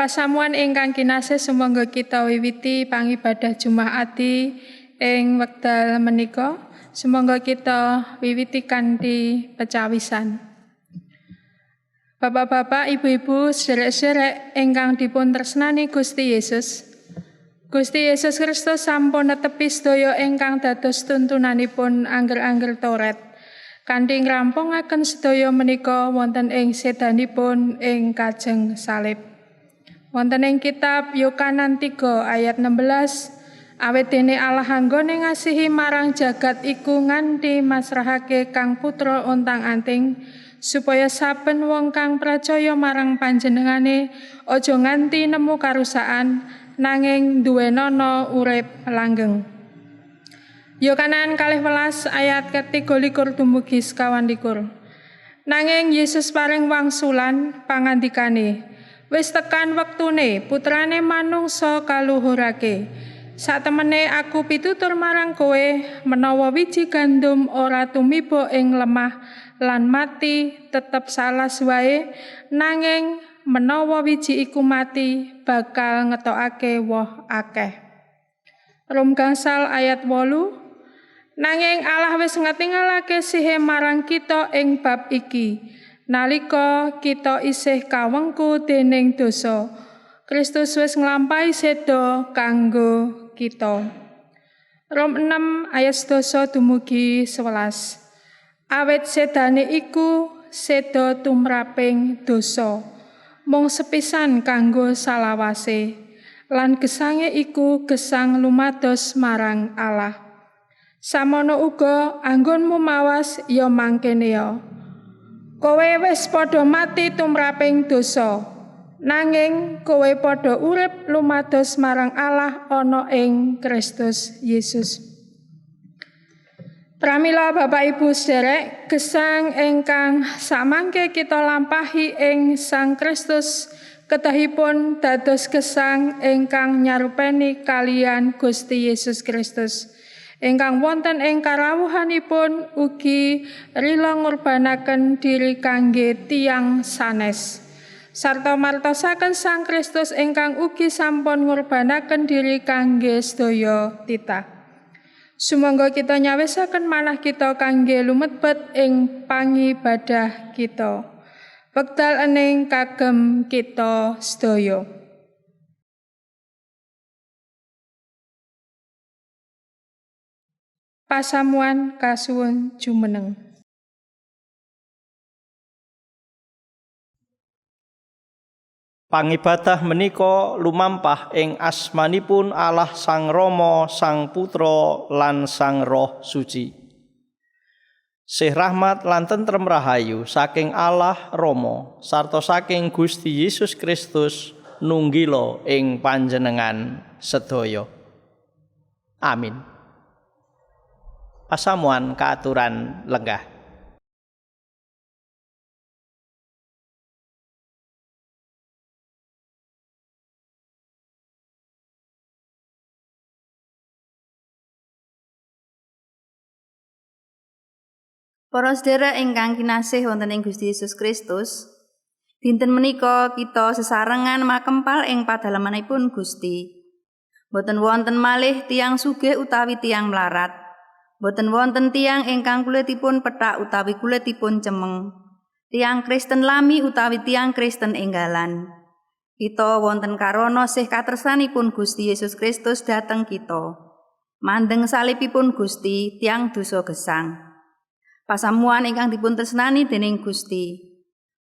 Pasamuan ingkang kinasih, sumangga kita wiwiti pangibadah Jumat ing wekdal menika. Sumangga kita wiwiti kanthi pecawisan. Bapak-bapak, ibu-ibu, sederek-sederek ingkang dipun tresnani Gusti Yesus. Gusti Yesus Kristus sampun netepi sedaya ingkang dados tuntunanipun angger-angger Taurat. Kanthi ngrampungaken sedaya menika wonten ing sedanipun ing kajeng salib. Wonten ing kitab Yohanan 3 ayat 16, awit dene Allah anggone ngasihi marang jagat iku nganti masrahake Kang Putra ontang-anting supaya saben wong kang percaya marang panjenengane aja nganti nemu karusakan nanging duwenana urip langgeng. Yohanan 12 ayat 23 dumugi 21. Nanging Yesus paring wangsulan pangandikane, "Wis tekan wektune putrane manungsa kaluhurake. Satemene aku pitutur marang kowe, menawa wiji gandum ora tumiba ing lemah lan mati tetep salas wae, nanging menawa wiji iku mati bakal ngetokake woh akeh." Rom gangsal ayat 8. Nanging Allah wis ngetingalake sihe marang kita ing bab iki. Nalika kita isih kawengku dening dosa, Kristus wis nglampahi seda kanggo kita. Rom 6 ayat 10 dumugi 11. Awit sedane iku seda tumraping dosa, mung sepisan kanggo salawase, lan gesange iku gesang lumados marang Allah. Samono uga anggonmu mawas ya mangkene ya. Kowe wis padha mati tumraping dosa, nanging kowe padha urip lumados marang Allah ana ing Kristus Yesus. Pramila Bapak Ibu sederek, gesang ingkang samangke kita lampahi ing Sang Kristus kedahipun dados gesang ingkang nyarupeni kalian Gusti Yesus Kristus, ingkang wonten ing karawuhanipun ugi rila ngurbanaken diri kangge tiyang sanes, sarta martosaken Sang Kristus ingkang ugi sampun ngurbanaken diri kangge sedaya titah. Sumangga kita nyawisaken manah kita kangge lumebet ing pangibadah kita. Wekdal ening kagem kita sedaya. Pasamuan kasuwun jumeneng. Pangibadah menika lumampah ing asmanipun Allah Sang Rama, Sang Putra lan Sang Roh Suci. Sih rahmat lan tentrem rahayu saking Allah Rama sarta saking Gusti Yesus Kristus nunggila ing panjenengan sedaya. Amin. Pasamuan kaaturan lenggah. Para sedherek ingkang kinasih wonten ing Gusti Yesus Kristus, dinten menika kita sesarengan makempal ing padalemanipun Gusti. Boten wonten malih tiyang sugih utawi tiyang mlarat. Boten wonten tiyang ingkang kulitipun pethak utawi kulitipun cemeng. Tiyang Kristen lami utawi tiyang Kristen enggalan. Kita wonten karana sih katresnanipun Gusti Yesus Kristus dhateng kita. Mandeng salibipun Gusti tiyang dosa gesang. Pasamuan ingkang dipun tresnani dening Gusti.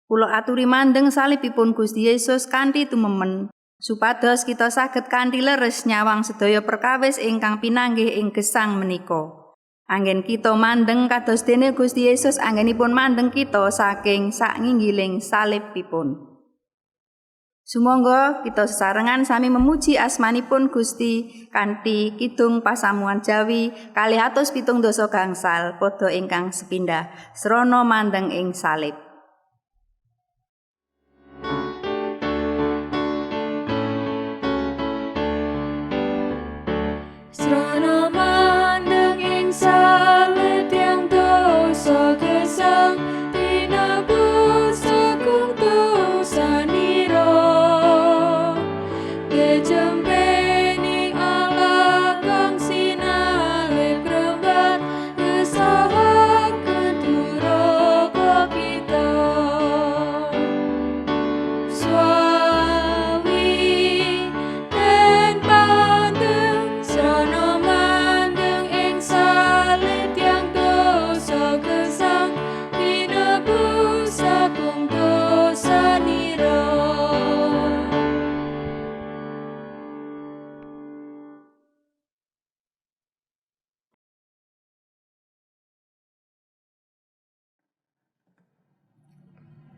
Kula aturi mandeng salibipun Gusti Yesus kanthi tumemen, supados kita saged kanthi leres nyawang sedaya perkawis ingkang pinanggih ing gesang menika. Anggen kita mandeng kados dene Gusti Yesus anggenipun mandeng kita saking saknginggiling salibipun. Sumangga kita sesarengan sami memuji asmanipun Gusti kanthi kidung pasamuan Jawi 270 gangsal padha ingkang sepindah srana mandeng ing salib. Srana mandeng ing salib tiyang dosa gesang tinebus agung dosanira.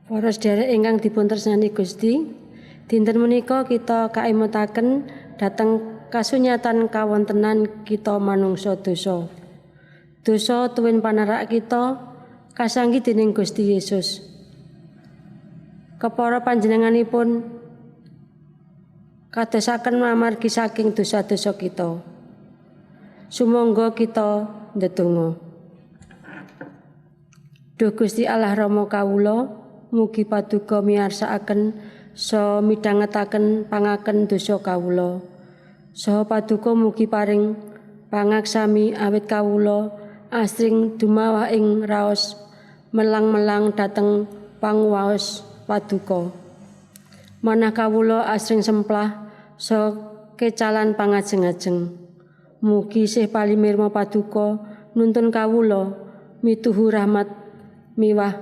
Para sedherek ingkang dipun tresnani Gusti, dinten menika kita kaemutaken dhateng kasunyatan kawontenan kita manungsa dosa. Dosa tuwin panerak kita kasanggi dening Gusti Yesus. Kepara panjenenganipun kadosaken amargi saking dosa-dosa kita. Sumangga kita ndedonga. Duh Gusti Allah Rama kawula, mugi paduka miyarsakaken saha midhangetaken pangaken dosa kawula. Saha paduka mugi paring pangaksami awit kawula asring dumawah ing raos melang-melang dhateng panguwaos paduka. Manah kawula asring semplah saha kecalan pangajeng-ajeng. Mugi sih palimirma paduka nuntun kawula mituhu rahmat miwah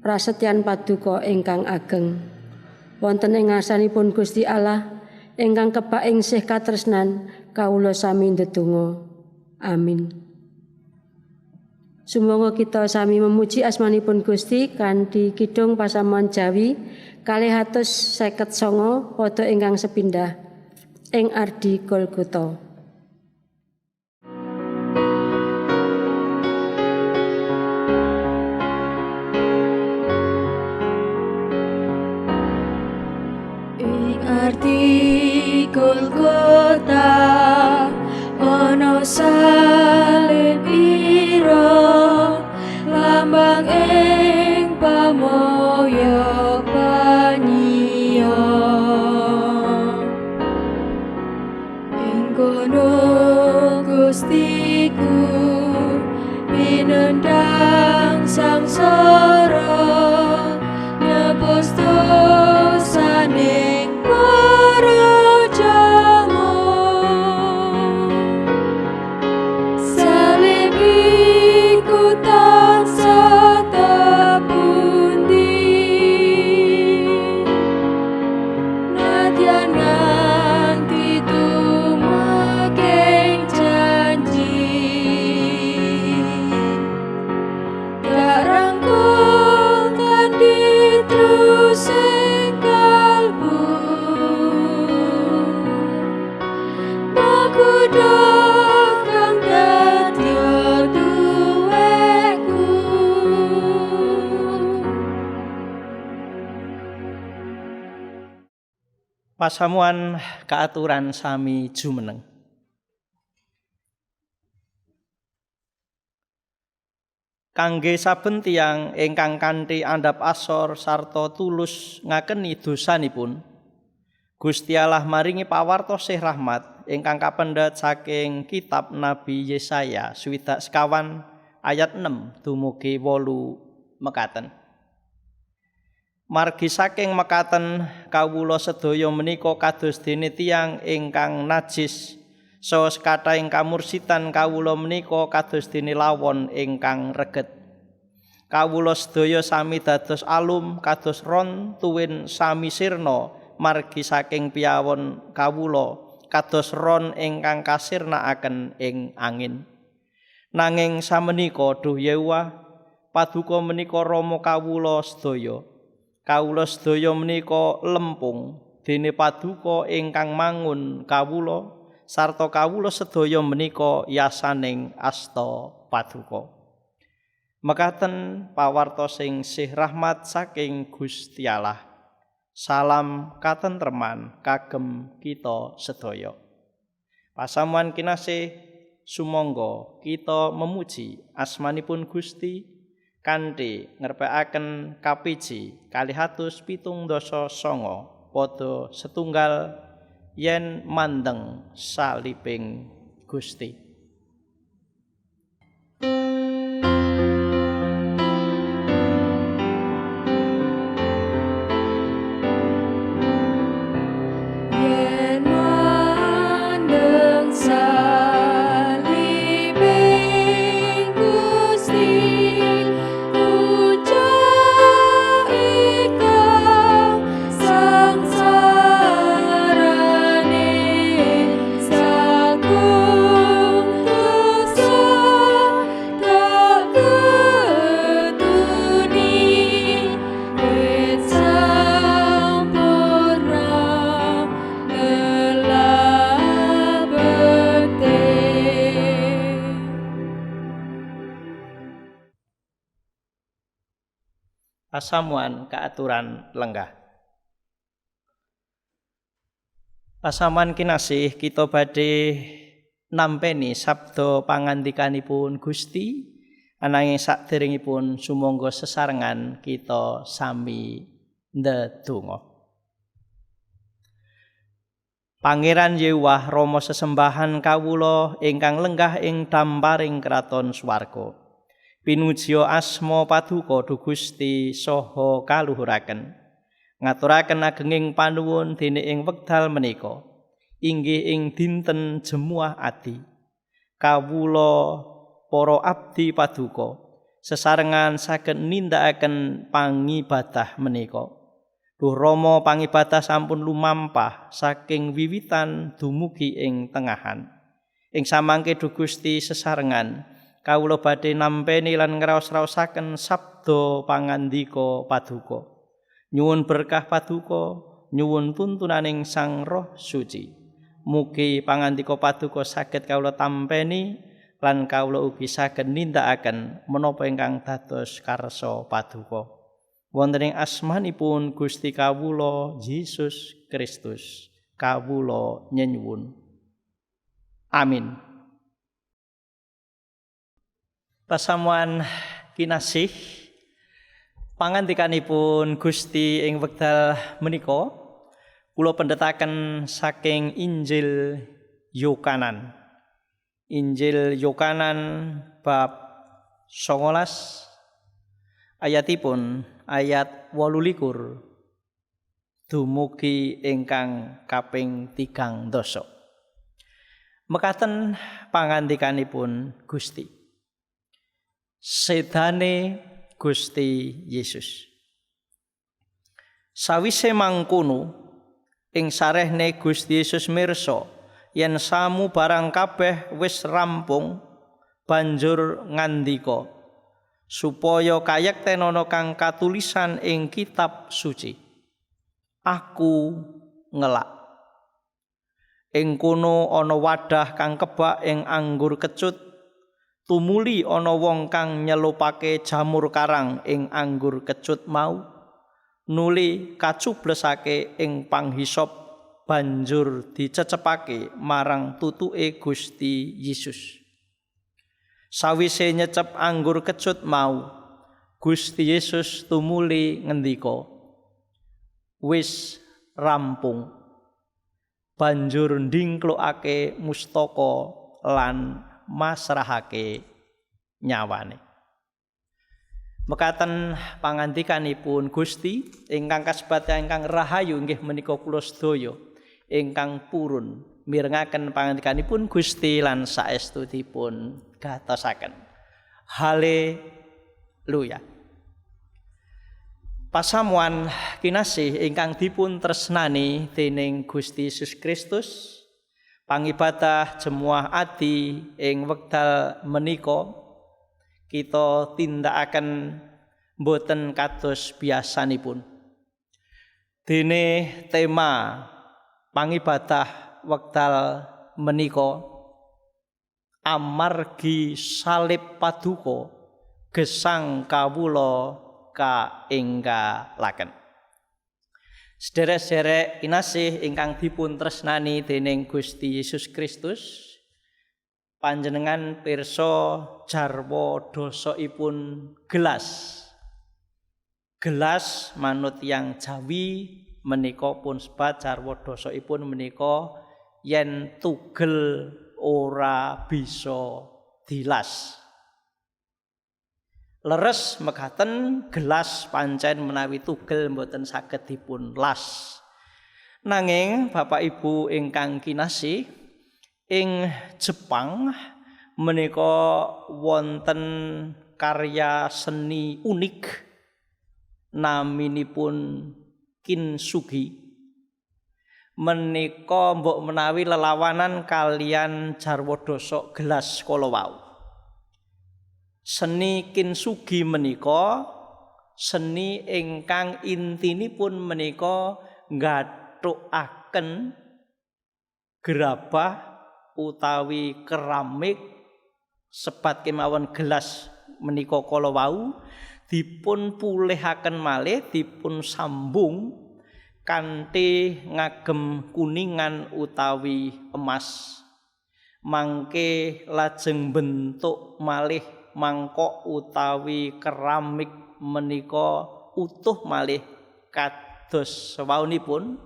prasetyan paduka ingkang ageng. Wonten ing ngarsanipun Gusti Allah ingkang kebak ing sih katresnan kawula sami ndedonga. Amin. Sumangga kita sami memuji asmanipun Gusti kanthi kidung pasamuan Jawi 259 padha ingkang sepindah ing Ardi Golgota. Ing arti Golgota ana salib ira, lambang ing pamoyo panyiya. Ing kono Gustiku pinendang sangsara, nebus dosane para jama. Salib iku tansah tepundi, nadyan nganti tumekeng janji. Darangkul kanthi trusing kalbu, Makudha kang dadi duweku. Pasamuan kaaturan sami jumeneng. Kangge saben tiyang ingkang kanthi andhap asor sarta tulus ngakeni dosanipun, Gusti Allah maringi pawartos sih rahmat ingkang kapendhet saking kitab Nabi Yesaya 64 ayat 6 dumugi 8 mekaten. Margi saking mekaten kawula sedaya menika kados dene tiyang ingkang najis, saha sekathahing kamursitan kawula menika kados dene lawon ingkang reget. Kawula sedaya sami dados alum kados ron tuwin sami sirna margi saking piyawon kawula kados ron ingkang kasirnakaken ing angin. Nanging samenika duh Yehuwa, paduka menika Rama kawula sedaya. Kawula sedaya menika lempung dene paduka ingkang mangun kawula sarta kawula sedaya menika yasaning asta paduka. Mekaten pawartos sing sih rahmat saking Gusti Allah. Salam katentreman kagem kita sedaya. Pasamuan kinasih, sumangga kita memuji asmanipun Gusti kanthi ngrepekaken KPJ 279 padha setunggal yen mandeng salibing Gusti. Yen mandeng salibing Gusti, pucuk ingkang sangsarane sagung Pasamuan kaaturan lenggah. Pasamuan kinasih, kita badhe nampeni sabda pangandikanipun Gusti, ananging saderengipun sumangga sesarengan kita sami ndedonga. Pangeran Yewah Rama sesembahan kawula ingkang lenggah ing damparing kraton swarga. Pinujiya asma paduka Duh Gusti saha kaluhuraken. Ngaturaken agenging panuwun dene ing wekdal menika inggih ing dinten Jemuah Adi. Kawula para abdi paduka sesarengan saged nindakaken pangibadah menika. Duh Rama, pangibadah sampun lumampah saking wiwitan dumugi ing tengahan. Ing samangke Duh Gusti sesarengan kawula badhe nampeni lan ngraos-raosaken sabda pangandika paduka. Nyuwun berkah paduka, nyuwun tuntunaning Sang Roh Suci. Mugi pangandika paduka saged kawula tampeni lan kawula ugi saged nindakaken menapa ingkang dados karsa paduka. Wonten ing asmanipun Gusti kawula Yesus Kristus, kawula nyenyuwun. Amin. Pasamuan kinasih, pangandikanipun Gusti ing wekdal menika kula pendhetaken saking Injil Yohanan. Injil Yohanan bab 19 ayatipun ayat 28 dumugi ingkang kaping 30. Mekaten pangandikanipun Gusti. Sedane Gusti Yesus. Sawise mangkono ing sarehne Gusti Yesus mirsa yen samu barang kabeh wis rampung, banjur ngandika supaya kayektenana kang katulisan ing kitab suci. Aku ngelak. Ing kono ana wadah kang kebak ing anggur kecut, tumuli ana wong kang nyelupake jamur karang ing anggur kecut mau, nuli kacublesake ing panghisop banjur dicecepake marang tutuke Gusti Yesus. Sawise nyecep anggur kecut mau, Gusti Yesus tumuli ngendika, wis rampung. Banjur ndingklukake mustaka lan masrahake nyawane. Mekaten pangandikanipun Gusti ingkang kasebat ingkang rahayu inggih menika kula sedaya ingkang purun mirengaken pangandikanipun Gusti lan saestu dipun gatosaken. Haleluya. Pasamuan kinasih ingkang dipun tresnani dening Gusti Yesus Kristus, pangibadah Jemuah Adi ing wekdal menika kita tindakaken boten kados biasanipun. Dene tema pangibadah wekdal menika amargi salib paduka gesang kawula kaenggalaken. Sederek-sederek kinasih ingkang dipun tresnani dening Gusti Yesus Kristus, panjenengan pirsa jarwa dosaipun gelas. Gelas manut yang Jawi menika pun sebat jarwa dosaipun menika yen tugel ora bisa dilas. Leres mekaten gelas pancen menawi tugel mboten saged dipun las. Nanging Bapak Ibu ingkang kinasih, ing Jepang menika wonten karya seni unik naminipun kintsugi. Menika mbok menawi lelawanan kalian jarwa dosok gelas kala wau. Seni kintsugi menika seni ingkang intinipun menika nggathukaken gerabah utawi keramik sebat kemawon gelas menika kala wau dipun pulihaken malih, dipun sambung kanthi ngagem kuningan utawi emas. Mangke lajeng bentuk malih mangkok utawi keramik menika utuh malih kados sewaunipun,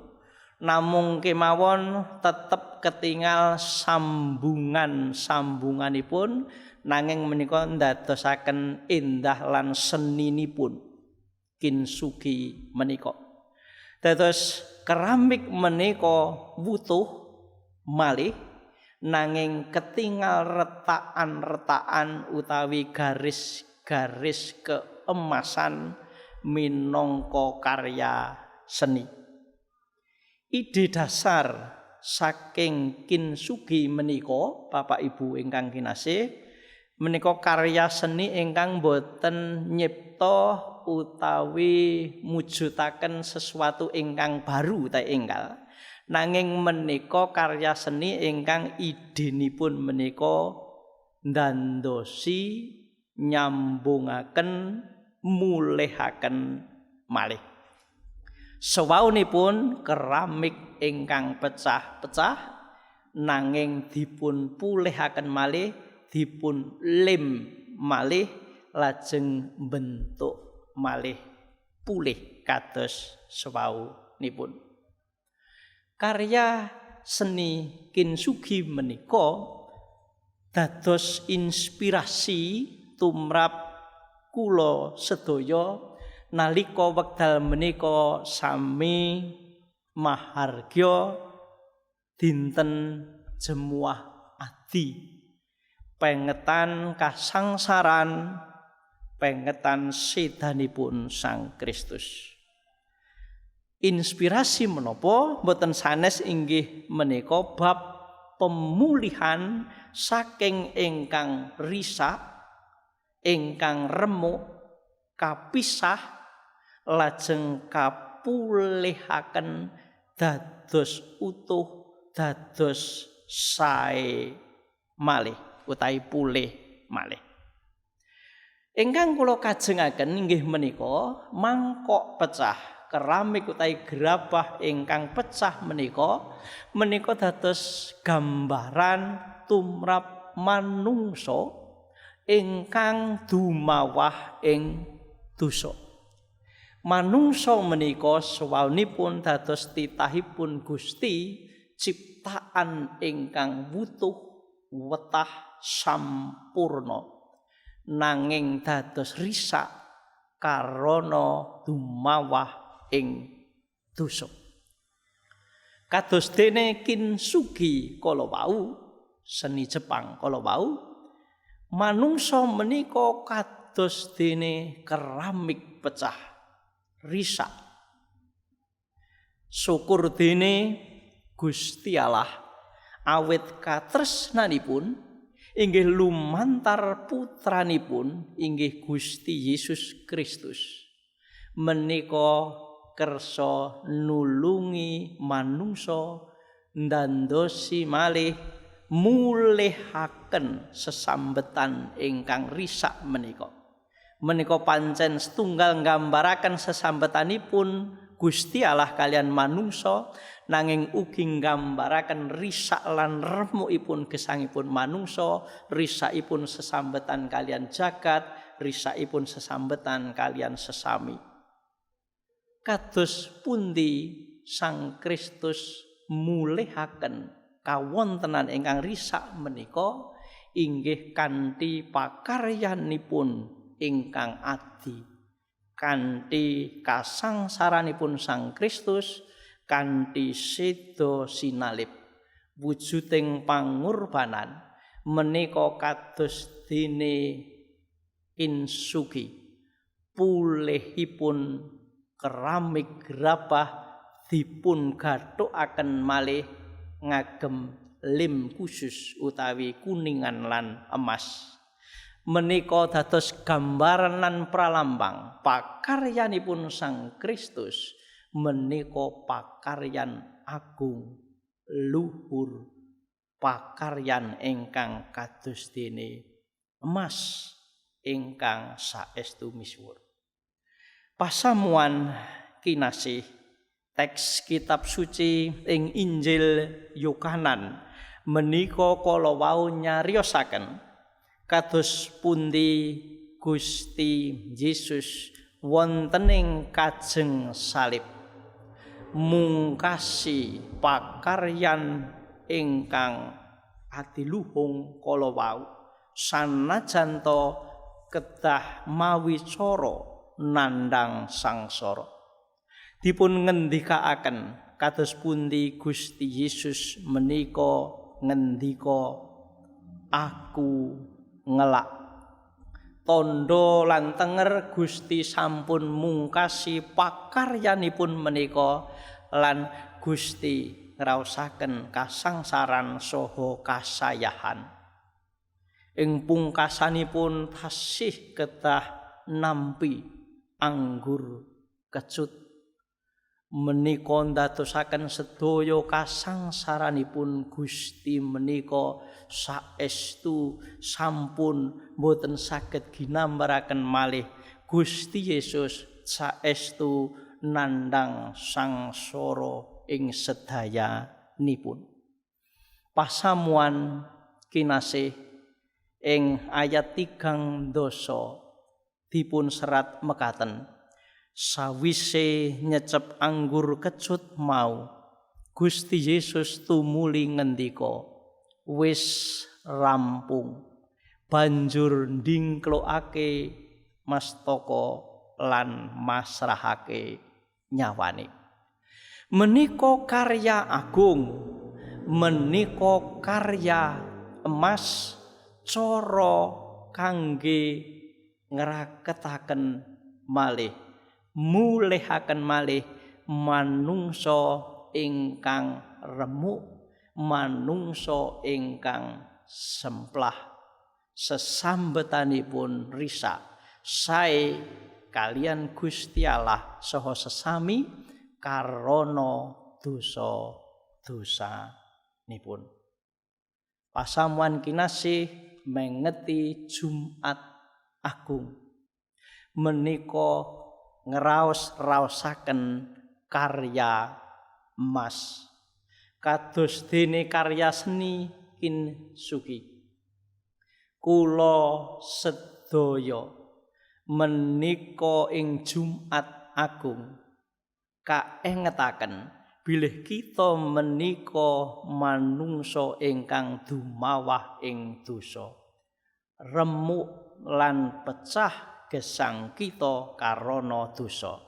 namung kemawon tetep ketingal sambungan-sambunganipun, nanging menika ndadosaken endah lan seninipun kintsugi menika. Dados keramik menika wutuh malih, nanging ketingal retakan-retakan utawi garis-garis keemasan minangka karya seni. Ide dasar saking kintsugi menika, Bapak Ibu ingkang kinasih, menika karya seni ingkang boten nyipta utawi mujudaken sesuatu ingkang baru ta enggal, nanging menika karya seni ingkang idenipun menika ndandosi, nyambungaken, mulihaken malih. Sewaunipun keramik ingkang pecah-pecah nanging dipun pulihaken malih, dipun lem malih, lajeng bentuk malih pulih kados sewaunipun. Karya seni kintsugi menika dados inspirasi tumrap kula sedaya nalika wekdal menika sami mahargya dinten Jemuah Adi, pengetan kasangsaran, pengetan sedanipun Sang Kristus. Inspirasi menapa mboten sanes inggih menika bab pemulihan saking ingkang risak, ingkang remuk, kapisah, lajeng kapulihaken dados utuh, dados sae malih utawi pulih malih. Ingkang kula kajengaken inggih menika mangkok pecah, keramik utawi gerabah ingkang pecah menika menika dados gambaran tumrap manungsa ingkang dumawah ing dosa. Manungsa menika sewaunipun dados titahipun Gusti, ciptaan ingkang wutuh, wetah, sampurna, nanging dados risak karana dumawah ing dosa. Kados dene kintsugi kala wau, seni Jepang kala wau, manungsa menika kados dene keramik pecah, risak. Syukur dene Gusti Allah awit katresnanipun inggih lumantar putranipun inggih Gusti Yesus Kristus menika kersa nulungi manungsa ndandosi malih mulihaken sesambetan ingkang risak menika. Menika pancen setunggal nggambaraken sesambetanipun Gusti Allah kalian manungsa, nanging ugi nggambaraken risak lan remukipun gesangipun manungsa, risakipun sesambetan kalian jagat, risakipun sesambetan kalian sesami. Kados pundi Sang Kristus mulihaken kawontenan ingkang risak menika inggih kanthi pakaryanipun ingkang adi, kanthi kasangsaranipun Sang Kristus, kanthi seda sinalib wujuding pangorbanan menika kados dene kintsugi pulihipun keramik gerabah dipun gathukaken malih ngagem lim khusus utawi kuningan lan emas. Menika dados gambaran lan pralambang pakaryanipun Sang Kristus menika pakaryan agung luhur, pakaryan ingkang kados dene emas ingkang saestu misuwur. Pasamuan kinasih, teks kitab suci ing Injil Yohanan menika kala wau nyariosaken kados pundi Gusti Yesus wonten ing kajeng salib mungkasi pakaryan ingkang adiluhung kala wau sanajan to kedah mawi cara nandhang sangsara. Dipun ngendikaaken kados pundi Gusti Yesus menika ngendika, aku ngelak. Tandha lan tenger Gusti sampun mungkasi pakaryanipun menika lan Gusti ngraosaken kasangsaran saha kasayahan. Ing pungkasanipun tasih kedah nampi anggur kecut. Menika ndadosaken sedaya kasangsaranipun Gusti menika saestu sampun boten saged ginambaraken malih. Gusti Yesus saestu nandhang sangsara ing sedayanipun. Pasamuan kinasih ing ayat 30 dipun serat mekaten. Sawise nyecep anggur kecut mau, Gusti Yesus tumuli ngendika, wis rampung. Banjur ndingklokake mastaka lan masrahake nyawane. Menika karya agung, menika karya emas cara kangge ngraketaken malih, mulihaken malih manungsa ingkang remuk, manungsa ingkang semplah sesambetanipun risak sae kalian Gusti Allah saha sesami karana dosa-dosanipun. Pasamuan kinasih mengeti Jumat Agung menika ngraos-raosaken karya emas kados dene karya seni Kintsugi. Kula sedaya menika ing Jumat Agung kaengetaken bilih kita menika manungsa ingkang dumawah ing dosa, remuk lan pecah gesang kita karana dosa.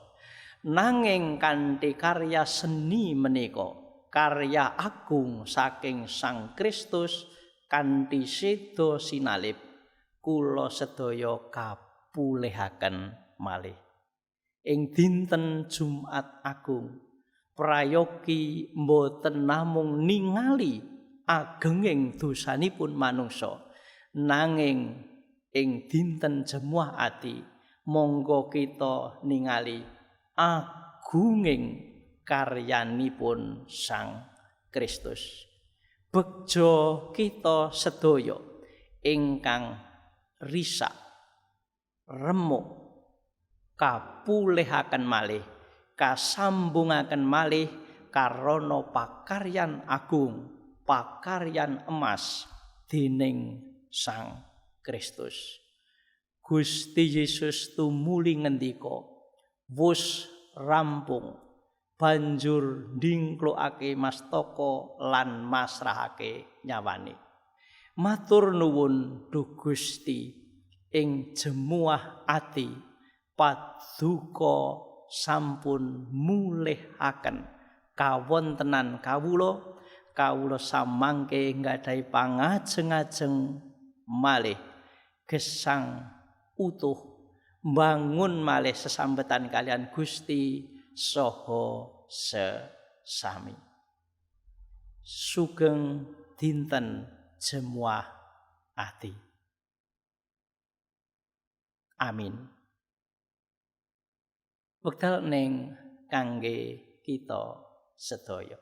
Nanging kanthi karya seni menika, karya agung saking Sang Kristus kanthi seda sinalib, kula sedaya kapulihaken malih. Ing dinten Jumat Agung, prayogi mboten namung ningali agenging dosanipun manungsa, nanging ing dinten Jemuah Ati monggo kita ningali agunging karyanipun Sang Kristus. Begjo kita sedaya ingkang risak, remuk, kapulihaken malih, kasambungaken malih karana pakaryan agung, pakaryan emas dening Sang Kristus. Gusti Yesus tumuli ngendika, wus rampung. Banjur ndingklokake mastaka lan masrahake nyawane. Matur nuwun Duh Gusti, ing jemuah ati paduka sampun mulihaken kawontenan kawula. Kawula samangke nggadahi pangajeng-ajeng malih gesang utuh, mbangun malih sesambetan kalian Gusti saha sesami. Sugeng dinten Jemuah Ati. Amin. Wekdal ning kangge kita sedaya.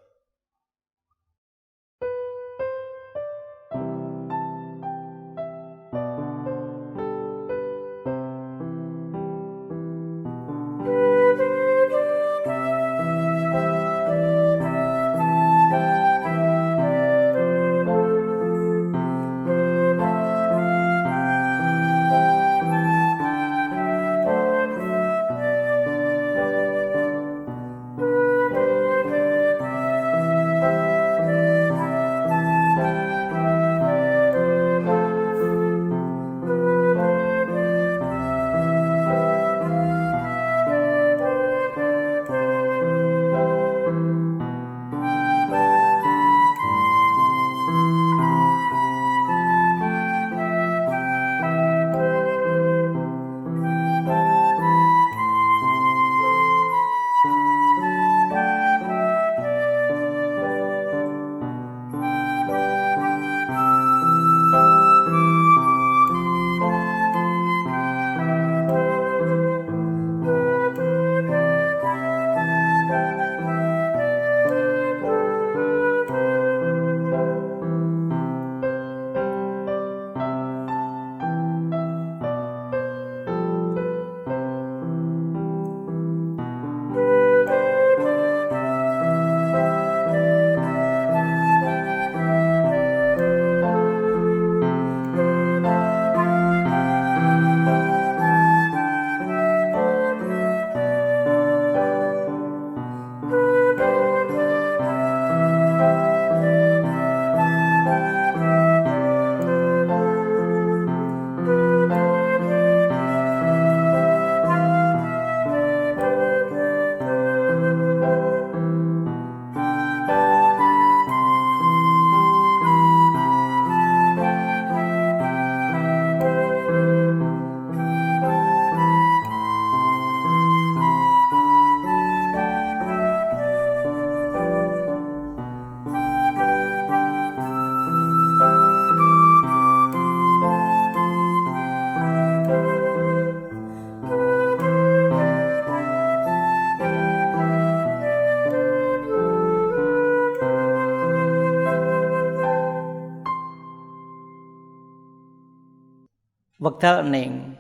Wekdal ning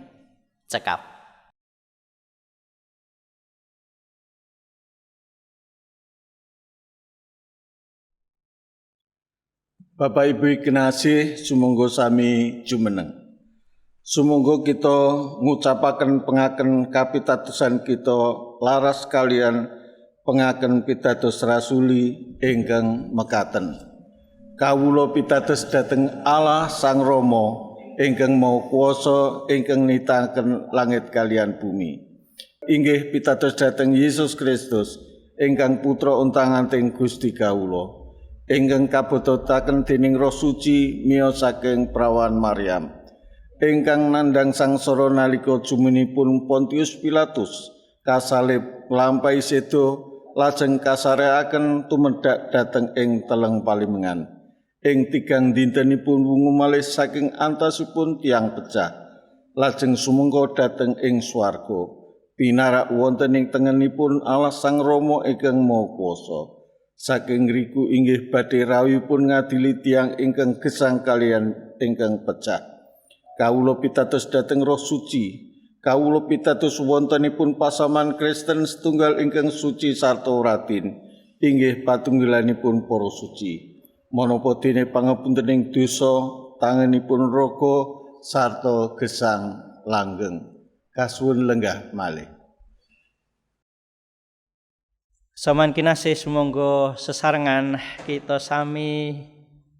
cekap. Bapak Ibu kinasih sumangga sami jumeneng. Sumangga kita ngucapaken pengaken kapitadosan kita laras kalian pengaken pitados rasuli ingkang mekaten. Kawula pitados dhateng Allah Sang Rama ingkang Maha Kuwasa ingkang nitaken langit kalian bumi. Inggih pitados dhateng Yesus Kristus ingkang putra untang-anting Gusti kawula. Ingkang kabetotaken dening Roh Suci miyos saking prawan Maryam. Ingkang nandhang sangsara nalika jumenipun Pontius Pilatus kasalib lampahi seda lajeng kasareaken tumedhak dhateng ing teleng palimengan. Ing tigang dintenipun wungu malih saking antasipun tiyang pecah lajeng sumengko dhateng ing swarga pinarak wonten ing tengenipun Allah Sang Rama ingkang Maha Kuwasa. Saking ngriku inggih badhe rawuhipun ngadili tiyang ingkang gesang kaliyan ingkang pecah. Kawula pitados dhateng Roh Suci. Kawula pitados wontenipun pasaman Kristen setunggal ingkang suci sarta radin, inggih patunggilanipun para suci. Menapa dene pangapuntening dosa, tangenipun raga sarta gesang langgeng. Kasuwun lenggah malih. Saman kinasih sumangga sesarengan kita sami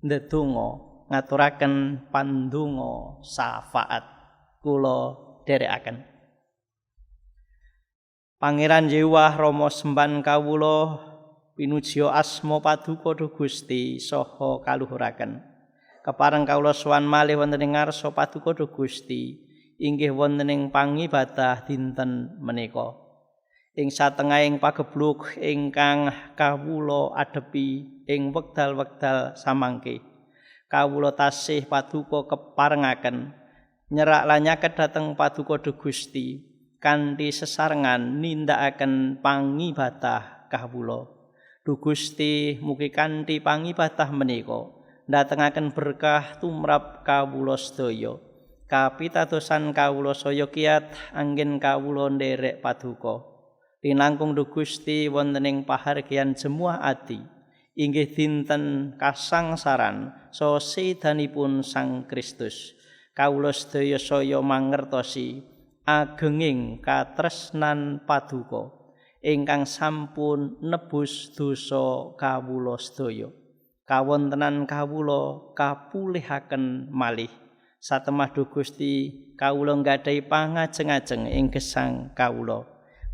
ndedonga ngaturaken pandonga syafaat kula dherekaken. Pangeran Yewah Rama semban kawula pinujiya asma paduka Duh Gusti saha kaluhuraken. Kepareng kawula sowan malih wonten ing ngarsa paduka Duh Gusti inggih wonten ing pangibadah dinten menika. Ing satengahing pagebluk ingkang kawula adepi ing wekdal-wekdal samangke, kawula tasih paduka keparengaken nyerak lan nyaket dhateng paduka Duh Gusti kanthi sesarengan nindakaken pangibadah kawula. Duh Gusti, mugi kanthi pangibadah menika ndatengaken berkah tumrap kawula sedaya. Kapitadosan kawula saya kiat anggen kawula nderek paduka. Linangkung Duh Gusti wonten ing pahargyan jemuah ati inggih dinten kasangsaran saha sedanipun Sang Kristus. Kawula sedaya saya mangertosi agenging katresnan paduka ingkang sampun nebus dosa kawula sedaya. Kawontenan kawula kapulihaken malih. Satemah Duh Gusti kawula nggadahi pangajeng-ajeng ing gesang kawula.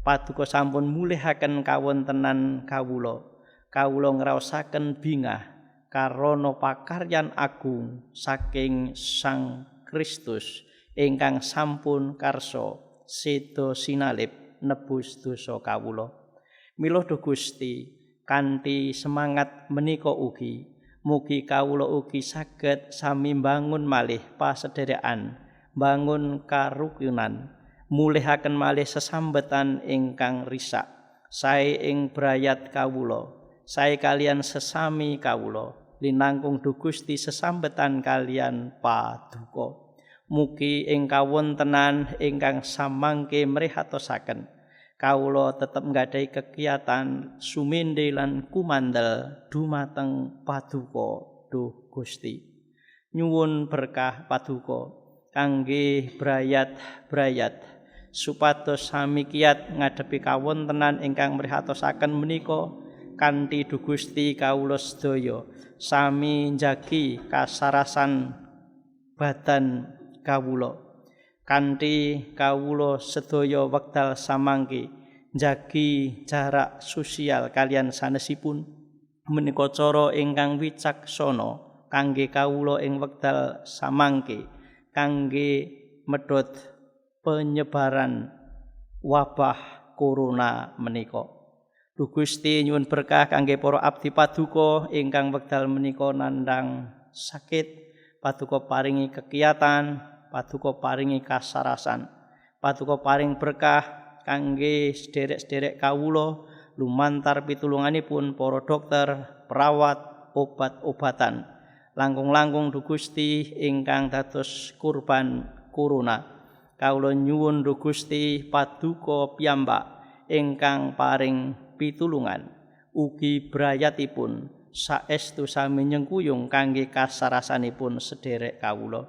Paduka sampun mulihaken kawontenan kawula. Kawula ngraosaken bingah karana pakaryan agung saking Sang Kristus ingkang sampun karsa seda sinalib nebus dosa kawula. Mila Duh Gusti kanthi semangat menika ugi mugi kawula ugi saged sami mbangun malih pasederekan, mbangun karukunan, mulihaken malih sesambetan ingkang risak sae ing brayat kawula, sae kalian sesami kawula, linangkung Duh Gusti sesambetan kalian paduka. Mugi ing kawontenan ingkang samangke mrihatosaken kawula tetep nggadahi kegiatan sumende lan kumandel dumateng paduka Duh Gusti. Nyuwun berkah paduka kangge brayat-brayat supados sami kiat ngadepi kawontenan ingkang mrihatosaken menika kanthi Duh Gusti kawula sedaya sami njagi kasarasan badan kawula kanthi kawula sedaya wekdal samangke njagi jarak sosial kalian sanesipun menika cara ingkang wicaksana kangge kawula ing wekdal samangke kangge medhot penyebaran wabah corona menika. Duh Gusti nyuwun berkah kangge para abdi paduka ingkang wekdal menika nandhang sakit, paduka paringi kekiatan, paduka paringi kasarasan, paduka paring berkah kangge sederek-sederek kawula lumantar pitulunganipun para dokter, perawat, obat-obatan. Langkung-langkung Duh Gusti ingkang dados kurban corona. Kawula nyuwun duh Gusti paduka piyambak ingkang paring pitulungan ugi brayatipun saestu sami nyengkuyung kangge kasarasanipun sederek kawula.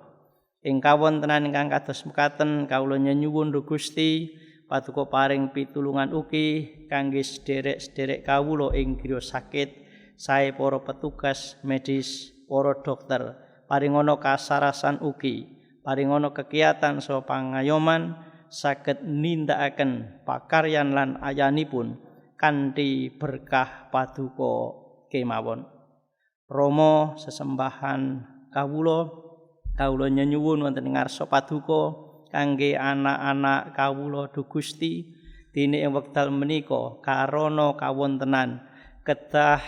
Ing kawontenan ingkang kados mekaten kawula nyuwun duh Gusti paduka paring pitulungan ugi kangge sederek-sederek kawula ing griya sakit, sae para petugas medis, para dokter, paringana kasarasan ugi, paringana kegiatan saha pangayoman saged nindakaken pakaryan lan ayanipun kanthi berkah paduka kemawon. Rama sesembahan kawula, kawula nyenyuwun wonten ing ngarsa paduka kangge anak-anak kawula duh Gusti, dene ing wekdal menika karana kawontenan kedah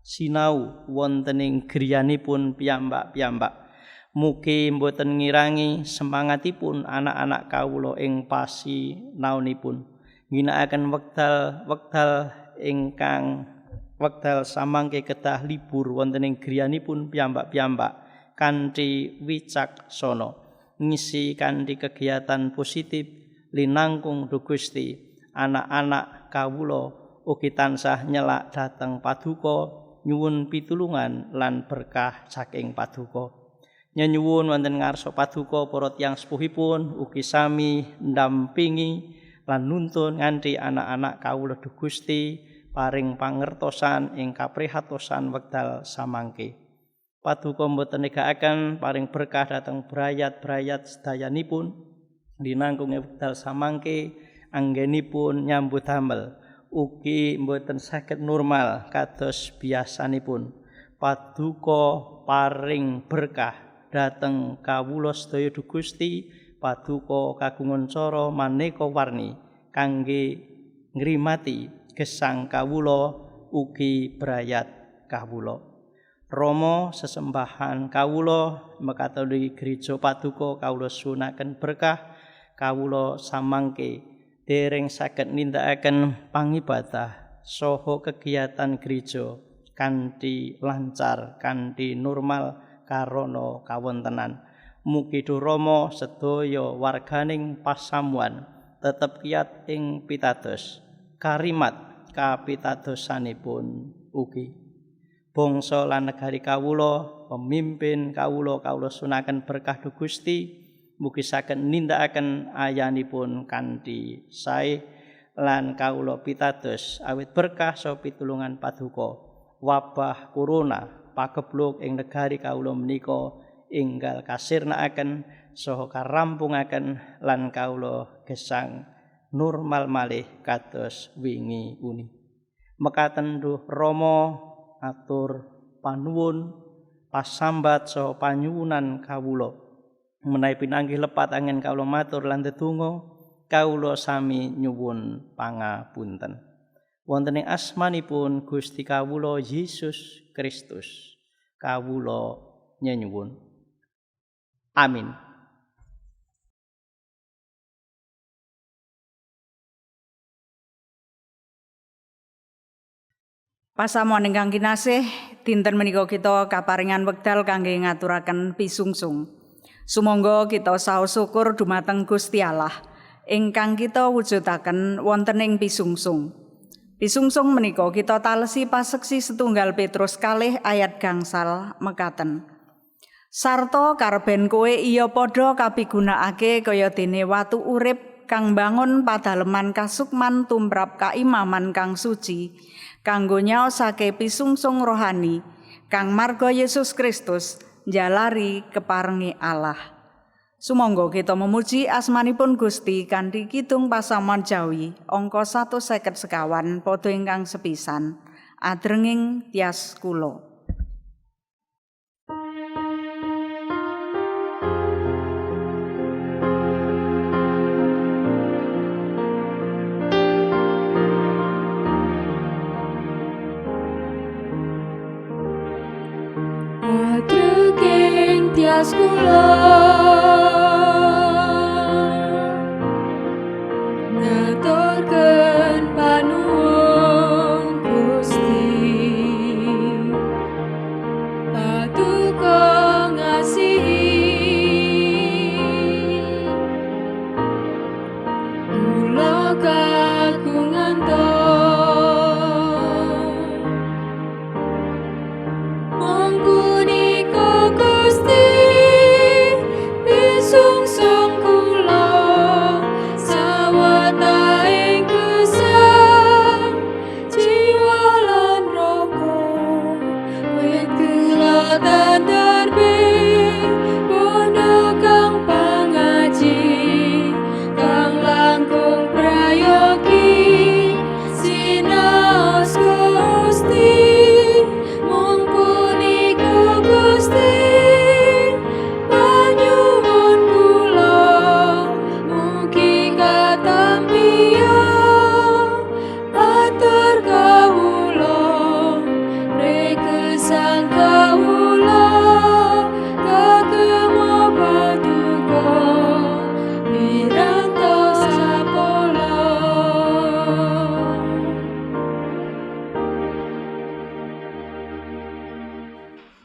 sinau wonten ing griyanipun piyambak-piyambak. Mugi mboten ngirangi semangatipun anak-anak kawula ing pasinaonipun. Ngginakaken wekdal-wekdal ingkang wekdal samangke kedah libur wonten ing griyanipun piyambak-piyambak kanthi wicaksana, ngisi kanthi kegiatan positif linangkung duh Gusti. Anak-anak kawula ugi tansah nyelak dhateng paduka nyuwun pitulungan lan berkah saking paduka. Nyenyuwun wonten ngarsa paduka para tiyang sepuhipun ugi sami ndampingi lan nuntun nganti anak-anak kawula duh Gusti paring pangertosan ing kaprihatosan wekdal samangke. Paduka mboten negakaken paring berkah dhateng brayat-brayat sedayanipun linangkung wekdal samangke anggenipun nyambut damel ugi mboten saged normal kados biasanipun. Paduka paring berkah dhateng kawula sedaya duh Gusti, paduka kagungan cara maneka warni kangge ngrimati gesang kawula ugi brayat kawula. Rama sesembahan kawula mekatoli gereja paduka kawula sunaken berkah kawula samangke dereng saged nindakaken pangibadah saha kegiatan gereja kanthi lancar kanthi normal karana kawontenan. Mugi duh Rama sedaya warganing pasamuan tetep kiat ing pitados karimat kapitadosanipun ugi. Bangsa lan negari kawula, pemimpin kawula, kawula sunaken berkah duh Gusti, mugi saged nindakaken ayanipun kanthi sae lan kawula pitados awit berkah saha pitulungan paduka. Wabah corona pagebluk ing negari kawula menika enggal kasirnakaken saha karampungaken lan kawula gesang normal malih kados wingi uni. Mekaten duh Rama atur panuwun pasambat saha panyuwunan kawula. Menawi pinanggih lepat anggen kawula matur lan ndedonga, kawula sami nyuwun pangapunten. Wonten ing asmanipun Gusti kawula Yesus Kristus, kawula nyenyuwun. Amin. Pasamuan ingkang kinasih, dinten menika kita kaparingan wekdal kangge ngaturaken pisungsung. Sumangga kita saos syukur dumateng Gusti Allah ingkang kita wujudaken wonten ing pisungsung. Pisungsung menika kita talesi paseksi setunggal Petrus 2 ayat 5 mekaten. Sarta karben kowe iya padha kapigunakake kaya dene watu urip kang bangun padaleman kasukman tumrap kaimaman kang suci kanggo nyaosake pisungsung rohani kang marga Yesus Kristus njalari keparengi Allah. Sumangga kita memuji asmanipun Gusti kanthi kidung pasamuan Jawi angka 150 padha ingkang sepisan adrenging tias kula. Adrenging tias kula ngaturkeun panuwun Gusti, paduka ngasihi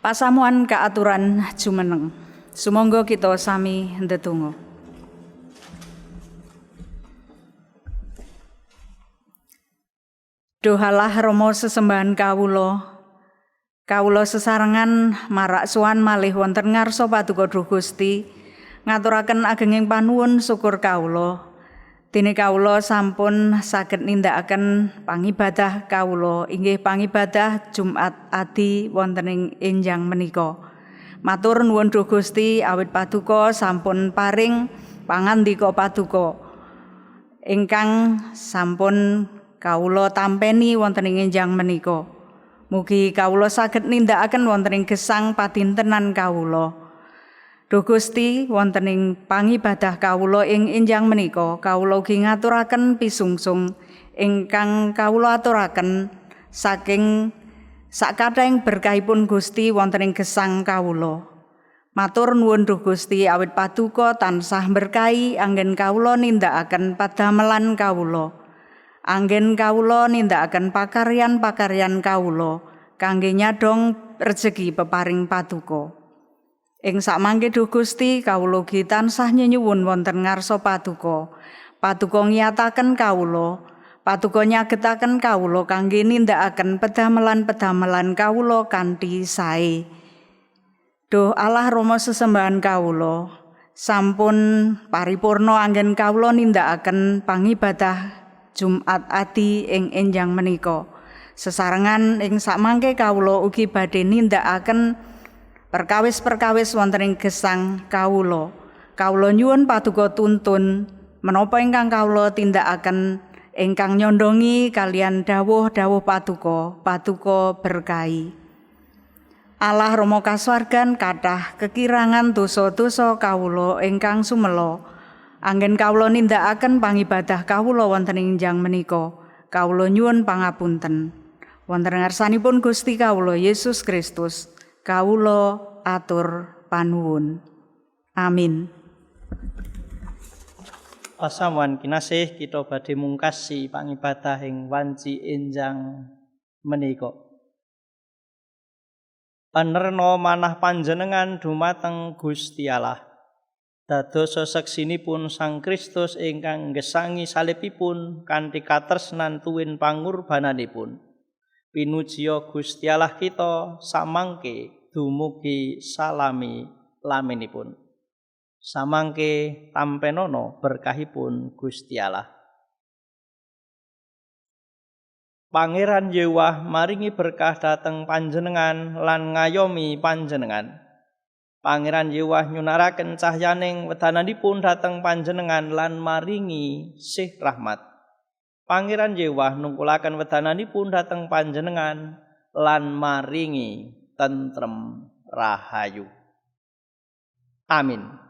Pasamuan kaaturan jumeneng. Sumangga kita sami ndedonga. Duh Allah Rama sesembahan kawula. Kawula sesarengan marak sowan malih wonten ngarsa paduka Duh Gusti, ngaturaken agenging panuwun syukur kawula. Dene kawula sampun saged nindakaken pangibadah kawula inggih pangibadah Jumat Adi wonten ing enjang menika. Matur nuwun Duh Gusti awit paduka sampun paring pangandika paduka ingkang sampun kawula tampeni wonten ing enjang menika. Mugi kawula saged nindakaken wonten ing gesang padintenan kawula. Duh Gusti, wonten ing pangibadah kawula ing enjang menika, kawula ugi ngaturaken pisungsung ingkang kawula aturaken saking sakathahing berkahipun Gusti wonten ing gesang kawula. Matur nuwun Duh Gusti awit paduka tansah berkahi anggen kawula nindakaken padamelan kawula. Anggen kawula nindakaken pakaryan-pakaryan kawula kangge nyadhong rejeki peparing paduka. Ing sakmangke Duh Gusti kawula ugi tansah nyenyuwun wonten ngarsa paduka. Paduka ngiyataken kawula, paduka nyagetaken kawula kangge nindakaken pedamelan-pedamelan kawula kanthi sae. Duh Allah Rama sesembahan kawula, sampun paripurna anggen kawula nindakaken pangibadah Jumat Adi ing enjang menika. Sesarengan ing sakmangke kawula ugi badhe nindakaken perkawis-perkawis wonten ing gesang kawula. Kawula nyuwun paduka tuntun menapa ingkang kawula tindakaken ingkang nyondongi kalian dawuh-dawuh paduka, paduka berkahi. Allah Rama kasuwargan kathah kekirangan dosa-dosa kawula ingkang sumela. Anggen kawula nindakaken pangibadah kawula wonten ing enjang menika. Kawula nyuwun pangapunten. Wonten ngarsanipun Gusti kawula Yesus Kristus, kawula atur panuwun. Amin. Pasamuan kinasih, kita badhe mungkasi pangibadah ing wanci enjang menika. Panerna manah panjenengan dumateng Gusti Allah. Dados sesaksinipun Sang Kristus ingkang nggesangi salibipun kanthi katresnan tuwin pangurbananipun. Pinujiya Gusti Allah kita samangke dumugi salami laminipun. Samangke tampenono berkahipun Gusti Allah. Pangeran Yewah maringi berkah dhateng panjenengan lan ngayomi panjenengan. Pangeran Yewah nyunaraken cahyaning wedananipun dhateng panjenengan lan maringi sih rahmat. Pangeran Yewah nungkulaken wedananipun dhateng panjenengan lan maringi tentrem rahayu. Amin.